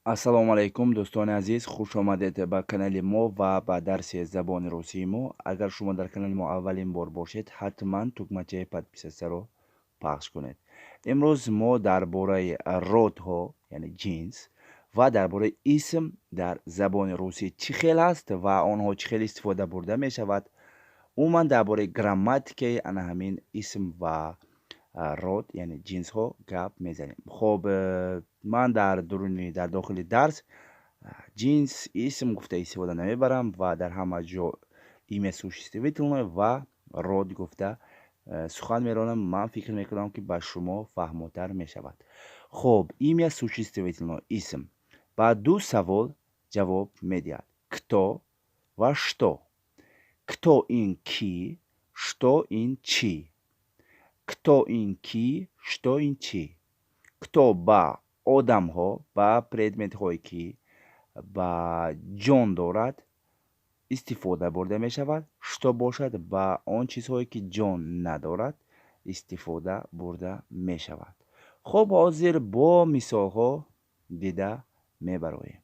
Ассалому алайкум, дӯстони азиз, хуш омадед ба канали мо ва ба дарси забони русии мо. Агар шумо дар канали мо аввалин бор бошед, ҳатман тугмачаи подписаться-ро пахш кунед. Имрӯз мо дар бораи родҳо, яъне ҷинс, ва дар бораи исм дар забони русӣ чӣ хел аст ва онҳо чӣ хел истифода бурда мешавад, умуман дар бораи грамматикаи ана ҳамин исм ва род, яъне ҷинсҳо гап мезанем. Хоб, ман дар дуруни, дар дохили дарс ҷинс, исм гуфта истифода намебарам ва дар ҳама ҷо имя существительное ва род гуфта сухан меронам. Ман фикр мекунам, ки ба шумо фаҳмотар мешавад. Хоб, имя существительное, исм ба ду савол ҷавоб медиҳад: кто ва что. Кто ин кӣ, что ин чӣ. Кто ин кӣ, что ин чӣ. Кто ба одамҳо, ба предметҳое, ки ба ҷон дорад, истифода бурда мешавад, что бошад, ба он чизҳое, ки ҷон надорад, истифода бурда мешавад. Хуб, ҳозир бо мисолҳо дида мебароем.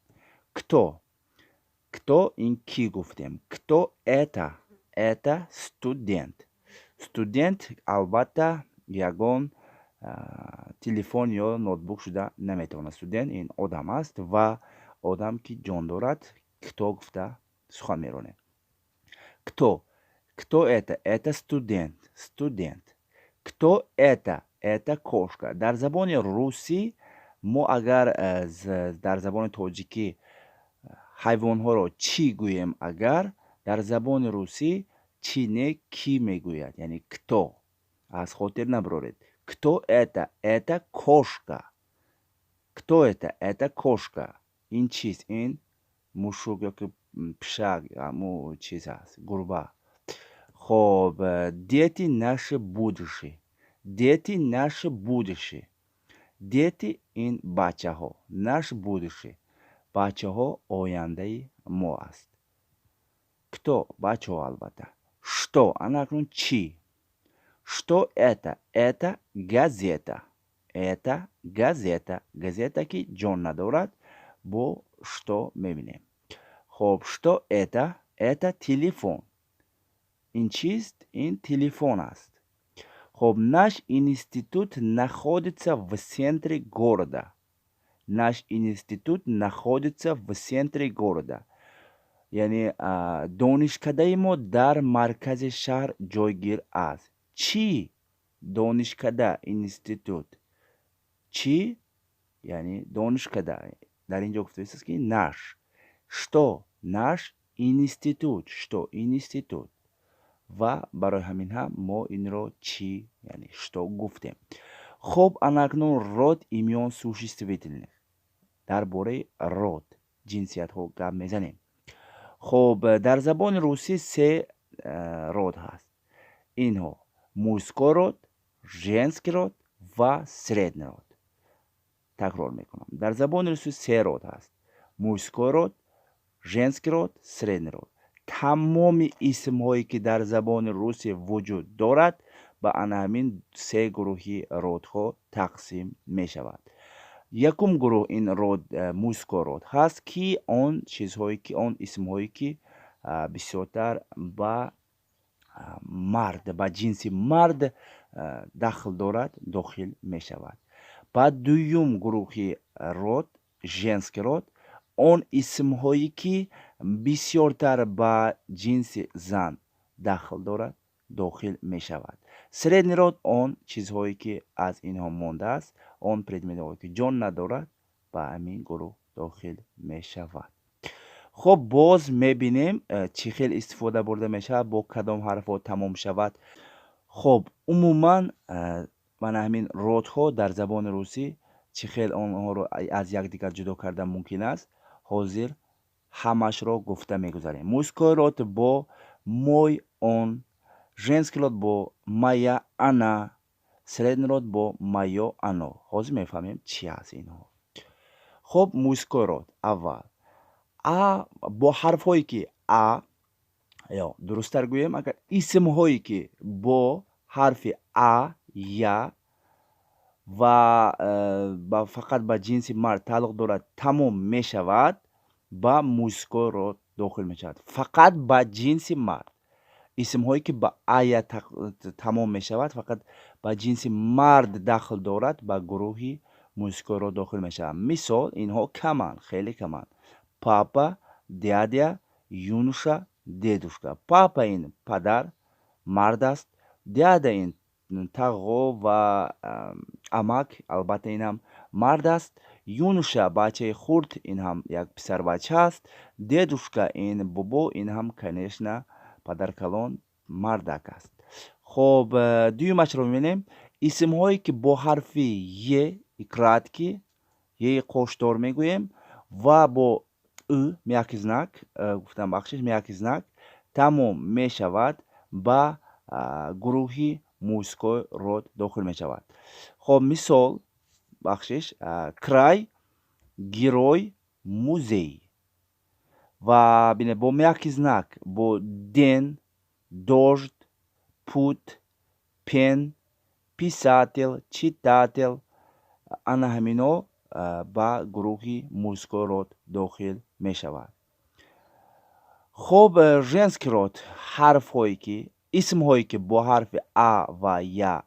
Кто. Кто ин кӣ гуфтем. Кто это? Это студент. Студент албатта ягон телефон ё ноутбук шуда наметавонад. Студент ин одам аст ва одам ки ҷон дорад, кто гуфта сухан меронем. Кто. Кто это? Это студент. Студент. Кто это? Это кошка. Дар забони русӣ мо агар дар забони тоҷикӣ ҳайвонҳоро чӣ гӯем, агар дар забони русӣ чӣ не, кӣ мегӯяд, яъне кто. Аз хотир набароред. Кто это? Это кошка. Кто это? Это кошка. Ин чист? Ин мушук ёки пишак, ҳаму чиз аст, гурба. Хоб, дети наше будущее. Дети наше будущее. Дети ин бачаҳо, наше будущее, бачаҳо ояндаи мо аст. Кто? Бачаҳо албатта. Что? Ана акнун чӣ? Что это? Это газета. Это газета. Газета ки ҷон надорад, бо что мебинем. Хоб, что это? Это телефон. Ин чист? Ин телефон аст. Хоб, наш институт находится в центре города. Наш институт находится в центре города, яъне донишкадаи мо дар маркази шаҳр ҷойгир аст. Чӣ? Донишкада, институт чӣ? Яъне донишкада. Дар ин ҷо гуфта истааст, ки наш. Что? Наш институт. Что? Институт. Ва барои ҳамин ҳам мо инро чӣ, яъне что гуфтем. Хуб, анакнун род имён существительных. Дар бораи род, ҷинсиятҳо гап мезанем. Хуб, дар забони русӣ се род ҳаст. Инҳо мужской род, женский род ва средний род. Такрор мекунам: дар забони русӣ се род ҳаст: мужской род, женский род, средний род. Тамоми исмҳое, ки дар забони русӣ вуҷуд дорад, ба ана ҳамин се гурӯҳи родҳо тақсим мешавад. Якум гурӯҳ ин род, мужской род ҳаст, ки он чизҳое ки, он исмҳое ки бисёртар ба мард, ба ҷинси мард дахл дорад, дохил мешавад. Ба дуюм гурӯҳи род, женский род, он исмҳое ки бисёртар ба ҷинси зан дахл дорад, дохил мешавад. Средний род он чизҳое ки аз инҳо мондааст, он предметҳое ки ҷон надорад, ба ҳамин гурӯҳ дохил мешавад. Хуб, боз мебинем, чӣ хел истифода бурда мешавад, бо кадом ҳарфҳо тамом шавад. Хуб, умуман мана ҳамин родҳо дар забони русӣ чӣ хел онҳоро аз якдигар ҷудо кардан мумкин аст, ҳозир ҳамашро гуфта мегузарем. Мужской род бо мой, он, женский род бо моя, она, средний род бо моё, оно. Ҳозир мефаҳмем, чӣ ҳаст инҳо. Хуб, мужской род аввал а бо ҳарфҳое ки а, ё дурусттар гӯем, агар исмҳое ки бо ҳарфи а, я. ва фақат ба ҷинси мард тааллуқ дорад тамом мешавад, ба мужской род дохил мешавад. Фақат ба ҷинси мард. Исмҳое ки ба ая тамом мешавад, фақат ба ҷинси мард дахл дорад, ба гурӯҳи мужской род дохил мешавад. Мисол, инҳо каманд, хеле каманд: папа, дядя, юноша, дедушка. Папа ин падар, мард аст. Дядя ин тағо ва амак, албатта, ин ҳам мард аст. Юноша бачаи хурд, ин ҳам як писарбача аст. Дедушка ин бобо, ин ҳам, конечно, падаркалон, мардак аст. Хоб, дуюмашро мебинем: исмҳое ки бо ҳарфи е и краткий, еи қошдор мегӯем, ва бо ы мягкий знак гуфтам, бахшиш, мягкий знак тамом мешавад, ба гурӯҳи мужской род дохил мешавад. Хоб, мисол, бахшиш, край, герой, музей. Ва бинед, бо мягкий знак, бо день, дождь, путь, пень, писатель, читатель, ана ҳамино ба гурӯҳи мужской род дохил мешавад. Хоб, женский род: ҳарфҳое ки, исмҳое ки бо ҳарфи а ва я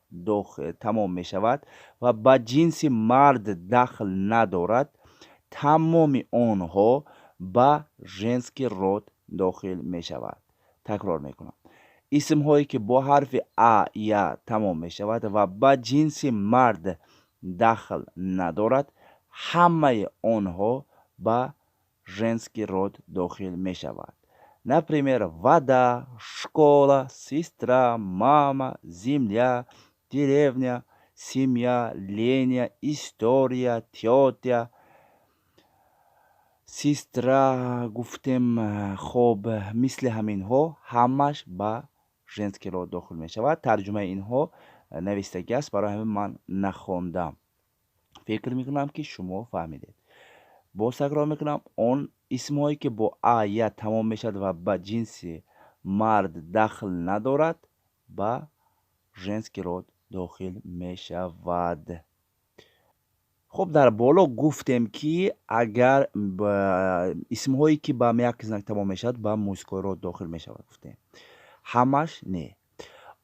тамом мешавад ва ба ҷинси мард дахл надорад, тамоми онҳо ба женский род дохил мешавад. Такрор мекунам: исмҳое ки бо ҳарфи а, я тамом мешавад ва ба ҷинси мард дахл надорад, ҳамаи онҳо ба женский род дохил мешавад. Например, вода, школа, сестра, мама, земля, деревня, семья, линия, история, тётя, сестра гуфтем. Хоб, мисли ҳаминҳо ҳамаш ба женский род дохил мешавад. Тарҷумаи инҳо навистагӣ аст, барои ҳамин ман нахондам. Фикр мекунам, ки шумо фаҳмидед. Боз такрор мекунам: он исмҳое ки бо а, я тамом мешавад ва ба ҷинси мард дахл надорад, ба женский род дохил мешавад. Хуб, дар боло гуфтем, ки агар исмҳое ки ба мягкий знак тамом мешавад, ба мужской род дохил мешавад, гуфтем. Ҳамаш не.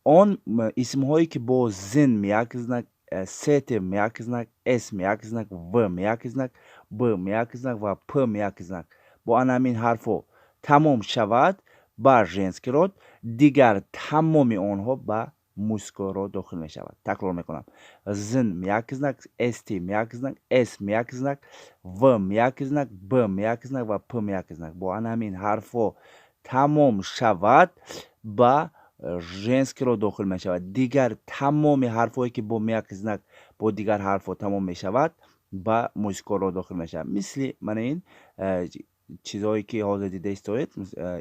Он исмҳое ки бо зн мягкий знак, ст мягкий знак, с мягкий знак, в мягкий знак, б мягкий знак ва п мягкий знак, бо ана ҳамин ҳарфҳо тамом шавад, ба женский род, дигар тамоми онҳо ба мужской род дохил мешавад. Такрор мекунам: зн мягкий знак, ст мягкий знак, с мягкий знак, в мягкий знак, б мягкий знак ва п мягкий знак, бо ана ҳамин ҳарфҳо тамом шавад, ба женский род дохил мешавад. Дигар тамоми ҳарфҳое ки бо мягкий знак, бо дигар ҳарфҳо тамом мешавад, ба мужской род дохил мешавад. Мисли мана ин чизҳое ки ҳозир дида истоед,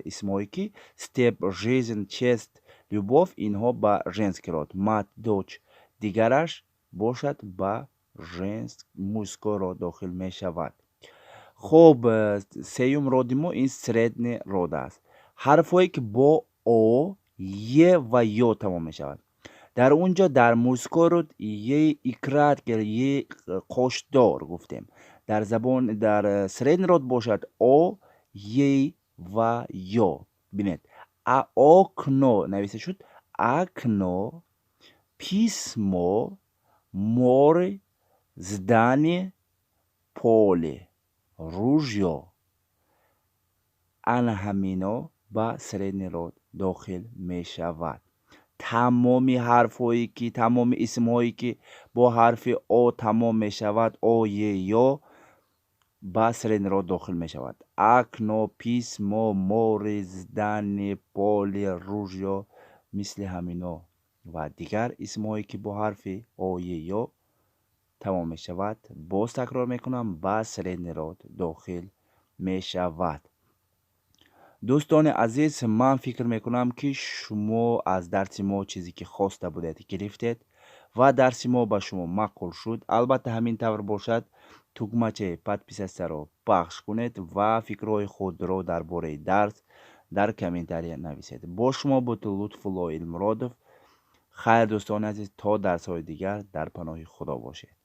исмҳое ки степь, жизнь, честь, любовь, инҳо ба женский род, мать, дочь, дигараш бошад, ба мужской род дохил мешавад. Хуб, сеюм роди мо ин средний род аст. Ҳарфҳое ки бо о, е ва ё тамом мешавад. Дар он ҷо, дар мужской род, е и краткий, е қошдор гуфтем. Дар забон, дар средний род бошад, о, е ва ё. Бинед, а окно нависта шуд: окно, письмо, море, здание, поле, ружьё. Ана ҳамино ба средний род дохил мешавад. Тамоми ҳарфҳое ки, тамоми исмҳое ки бо ҳарфи о тамом мешавад, о, е, ё, ба средний род дохил мешавад: окно, письмо, море, здание, поле, ружьё, мисли ҳамино ва дигар исмҳое ки бо ҳарфи о, е, ё тамом мешавад, боз такрор мекунам, ба средний род дохил мешавад. Дӯстони азиз, ман фикр мекунам, ки шумо аз дарси мо чизе ки хоста будед, гирифтед ва дарси мо ба шумо маъқул шуд. Албатта, ҳамин тавр бошад, тугмачаи подписаться ро пахш кунед ва фикрҳои худро дар бораи дарс дар комментария нависед. Бо шумо буд Лутфулло Илмуродов. Хайр, дӯстони азиз, то дарсҳои дигар дар паноҳи Худо бошед.